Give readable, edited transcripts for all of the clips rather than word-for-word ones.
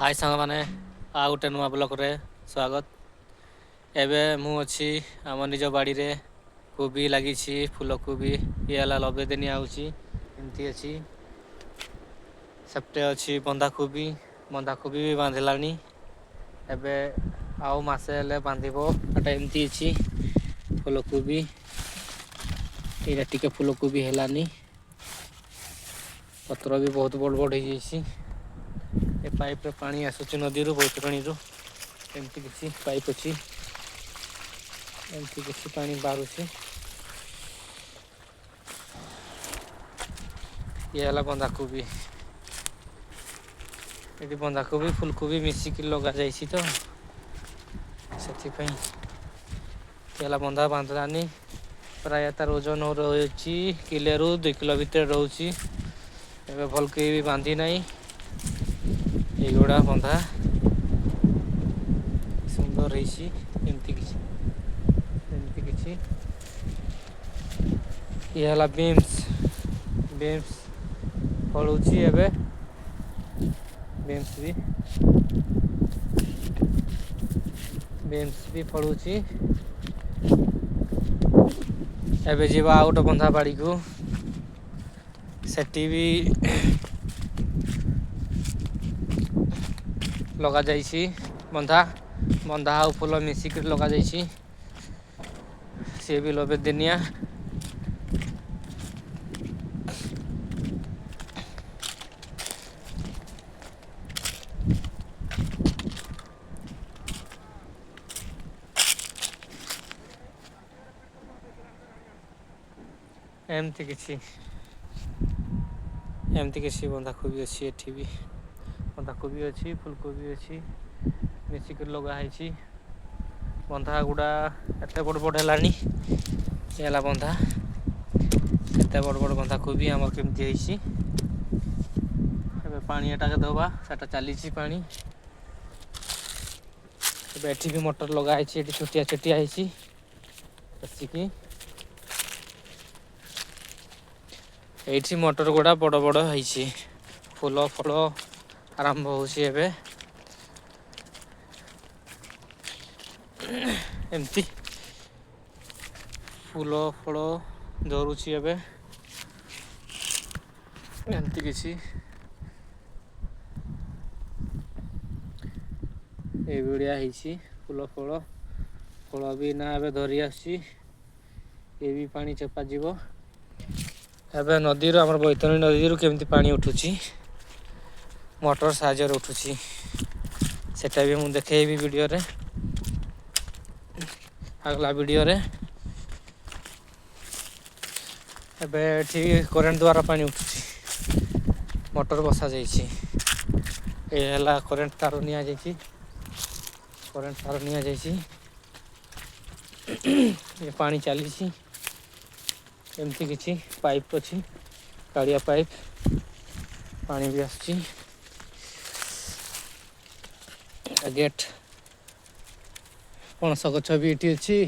High ସାଙ୍ଗମାନେ, ଆଉ ଗୋଟେ ନୂଆ ବ୍ଲଗ୍ରେ ସ୍ୱାଗତ। ଏବେ ମୁଁ ଅଛି ଆମ ନିଜ ବାଡ଼ିରେ। କୋବି ଲାଗିଛି, ଫୁଲକୋବି। ଇଏ ହେଲା 90 ଦିନିଆ ହେଉଛି, ଏମିତି ଅଛି। ସେପଟେ ଅଛି ବନ୍ଧାକୋବି, ବନ୍ଧାକୋବି ବି ବାନ୍ଧିଲାଣି। ଏବେ ଆଉ ମାସେ ହେଲେ ବାନ୍ଧିବ। ଏଟା ଏମିତି ଅଛି ଫୁଲକୋବି। ଏଇଟା ଟିକେ ଫୁଲକୋବି ହେଲାନି। ପତ୍ର ବି ବହୁତ ବଡ଼ ବଡ଼ ହେଇଯାଇଛି। ଏ ପାଇପ୍ରେ ପାଣି ଆସୁଛି ନଦୀରୁ, ବୈତରଣୀରୁ। ଏମିତି କିଛି ପାଇପ୍ ଅଛି, ଏମିତି କିଛି ପାଣି ବାହାରୁଛି। ଇଏ ହେଲା ବନ୍ଧାକୋବି। ଏଠି ବନ୍ଧାକୋବି ଫୁଲକୋବି ମିଶିକି ଲଗାଯାଇଛି ତ ସେଥିପାଇଁ। ଇଏ ହେଲା ବନ୍ଧା, ବାନ୍ଧିଲାନି। ପ୍ରାୟ ତାର ଓଜନ ରହିଛି କିଲୋରୁ 2 କିଲୋ ଭିତରେ ରହୁଛି। ଏବେ ଭଲ କି ବି ବାନ୍ଧି ନାହିଁ। ଏଇଗୁଡ଼ା ବନ୍ଧା ସୁନ୍ଦର ହେଇଛି। ଏମିତି କିଛି, ଏମିତି କିଛି। ଇଏ ହେଲା ବିମ୍ସ। ବିମ୍ସ ଫଳୁଛି ଏବେ। ବିମ୍ସ ବି, ବିମ୍ସ ବି ଫଳୁଛି। ଏବେ ଯିବା ଆଉ ଗୋଟେ ବନ୍ଧା ବାଡ଼ିକୁ। ସେଠି ବି ଲଗାଯାଇଛି ବନ୍ଧା। ବନ୍ଧା ଆଉ ଫୁଲ ମିଶିକିରି ଲଗାଯାଇଛି। ସିଏ ବି 90 ଦିନିଆ। ଏମିତି କିଛି, ଏମିତି କିଛି ବନ୍ଧାକୋବି ଅଛି। ଏଠି ବି ବନ୍ଧାକୋବି ଅଛି, ଫୁଲକୋବି ଅଛି, ମିଶିକରି ଲଗା ହେଇଛି। ବନ୍ଧା ଗୁଡ଼ା ଏତେ ବଡ଼ ବଡ଼ ହେଲାଣି। ଏ ହେଲା ବନ୍ଧା, କେତେ ବଡ଼ ବଡ଼ ବନ୍ଧାକୋବି ଆମର କେମିତି ହେଇଛି। ଏବେ ପାଣି ଏଟାକେ ଦେବା, ସେଟା ଚାଲିଛି ପାଣି। ଏବେ ଏଠି ବି ମଟର ଲଗା ହେଇଛି। ଏଠି ଛୋଟିଆ ଛୋଟିଆ ହେଇଛି ଆସିକି। ଏଇଠି ମଟର ଗୁଡ଼ା ବଡ଼ ବଡ଼ ହେଇଛି। ଫୁଲ ଫଳ ଆରମ୍ଭ ହେଉଛି ଏବେ। ଏମିତି ଫୁଲ ଫଳ ଧରୁଛି ଏବେ। ଏମିତି କିଛି ଏଇଭଳିଆ ହେଇଛି ଫୁଲ ଫଳ। ଫଳ ବି ନା ଏବେ ଧରି ଆସୁଛି। ଏ ବି ପାଣି ଚପାଯିବ ଏବେ ନଦୀରୁ। ଆମର ବୈତରଣୀ ନଦୀରୁ କେମିତି ପାଣି ଉଠୁଛି, ମଟର ସାହାଯ୍ୟରେ ଉଠୁଛି, ସେଟା ବି ମୁଁ ଦେଖେଇବି ଭିଡ଼ିଓରେ, ଆଗଲା ଭିଡ଼ିଓରେ। ଏବେ ଏଠି କରେଣ୍ଟ ଦ୍ୱାରା ପାଣି ଉଠୁଛି, ମଟର ବସାଯାଇଛି। ଏ ହେଲା କରେଣ୍ଟ ତାର ନିଆଯାଇଛି, କରେଣ୍ଟ ତାର ନିଆଯାଇଛି। ଏ ପାଣି ଚାଲିଛି। ଏମିତି କିଛି ପାଇପ୍ ଅଛି, କାଳିଆ ପାଇପ୍। ପାଣି ବି ଆସୁଛି। ଗେଟ୍, ପଣସ ଗଛ ବି ଏଠି ଅଛି।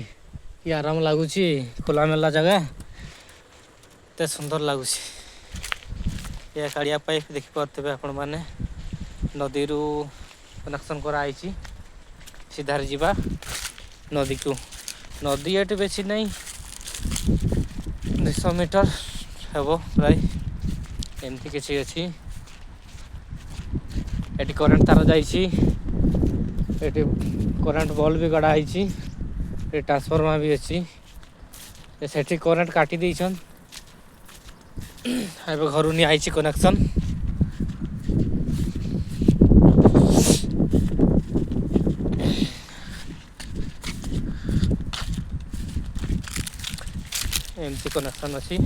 କି ଆରାମ ଲାଗୁଛି, ଖୋଲାମେଲା ଜାଗା, ଏତେ ସୁନ୍ଦର ଲାଗୁଛି। ଏ କାଳିଆ ପାଇପ୍ ଦେଖିପାରୁଥିବେ ଆପଣମାନେ, ନଦୀରୁ କନେକ୍ସନ୍ କରାହେଇଛି। ସିଧାରେ ଯିବା ନଦୀକୁ। ନଦୀ ଏଠି ବେଶୀ ନାହିଁ, 200 ମିଟର ହେବ ପ୍ରାୟ। ଏମିତି କିଛି ଅଛି। ଏଠି କରେଣ୍ଟ ତାର ଯାଇଛି। ଏଠି କରେଣ୍ଟ ବଲ୍ ବି ଗଡ଼ା ହେଇଛି। ଏଠି ଟ୍ରାନ୍ସଫର୍ମର ବି ଅଛି। ସେଠି କରେଣ୍ଟ କାଟି ଦେଇଛନ୍। ଏବେ ଘରୁ ନିଆ ହେଇଛି କନେକ୍ସନ୍। ଏମିତି କନେକ୍ସନ୍ ଅଛି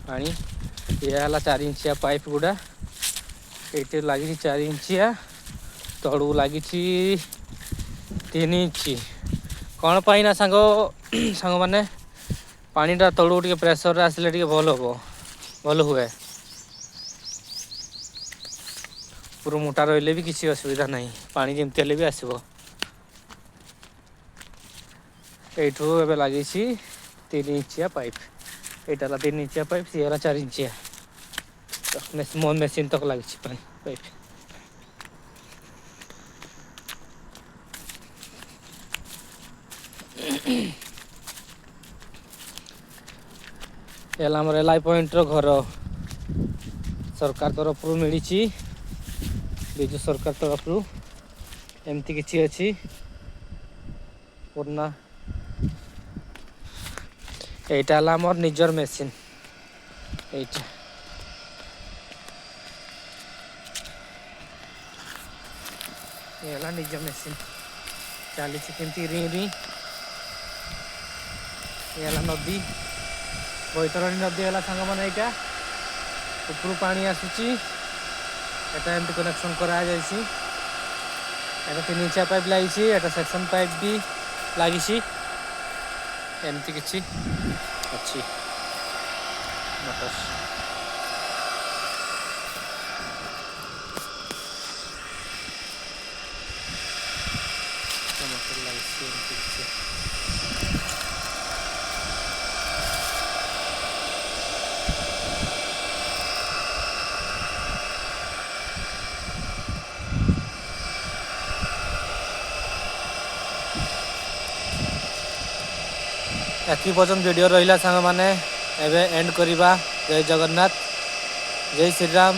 ପାଣି। ଇଏ ହେଲା 4 ଇଞ୍ଚିଆ ପାଇପ୍ ଗୁଡ଼ା। ଏଇଠି ଲାଗିଛି 4 ଇଞ୍ଚିଆ, ତଳକୁ ଲାଗିଛି 3 ଇଞ୍ଚି। କ'ଣ ପାଇଁ ନା ସାଙ୍ଗମାନେ, ପାଣିଟା ତଳକୁ ଟିକେ ପ୍ରେସରରେ ଆସିଲେ ଟିକେ ଭଲ ହେବ, ଭଲ ହୁଏ। ପୁରା ମୋଟା ରହିଲେ ବି କିଛି ଅସୁବିଧା ନାହିଁ, ପାଣି ଯେମିତି ହେଲେ ବି ଆସିବ। ଏଇଠୁ ଏବେ ଲାଗିଛି 3 ଇଞ୍ଚିଆ ପାଇପ୍। ଏଇଟା ହେଲା 3 ଇଞ୍ଚିଆ ପାଇପ୍, ସିଏ ହେଲା 4 ଇଞ୍ଚିଆ। ମୋ ମେସିନ୍ ତକ ଲାଗିଛି ପାଣି ପାଇପ୍। ହେଲା ଆମର ଏଲ୍ I pointer ଘର, ସରକାର ତରଫରୁ ମିଳିଛି, ବିଜୁ ସରକାର ତରଫରୁ। ଏମିତି କିଛି ଅଛି ପୁରୁଣା। ଏଇଟା ହେଲା ଆମର ନିଜର ମେସିନ୍। ଏଇଟା ଏ ହେଲା ନିଜ ମେସିନ୍, ଚାଲିଛି କେମିତି ରି ରି। ଏ ହେଲା ନଦୀ, ବୈତରଣୀ ନଦୀ ହେଲା ସାଙ୍ଗମାନେ ଏଇଟା। ଉପରୁ ପାଣି ଆସୁଛି। ଏଟା ଏମିତି କନେକ୍ସନ୍ କରାଯାଇଛି। ଏଟା 3 ଇଞ୍ଚିଆ ପାଇପ୍ ଲାଗିଛି, ଏଟା ସେକ୍ସନ୍ ପାଇପ୍ ବି ଲାଗିଛି। ଏମିତି କିଛି ଅଛି ମଟର। ମଟର ଲାଗିଛି ଏମିତି କିଛି। ଏତିକି ପର୍ଯ୍ୟନ୍ତ ଭିଡ଼ିଓ ରହିଲା ସାଙ୍ଗମାନେ, ଏବେ ଏଣ୍ଡ କରିବା। ଜୟ ଜଗନ୍ନାଥ, ଜୟ ଶ୍ରୀରାମ।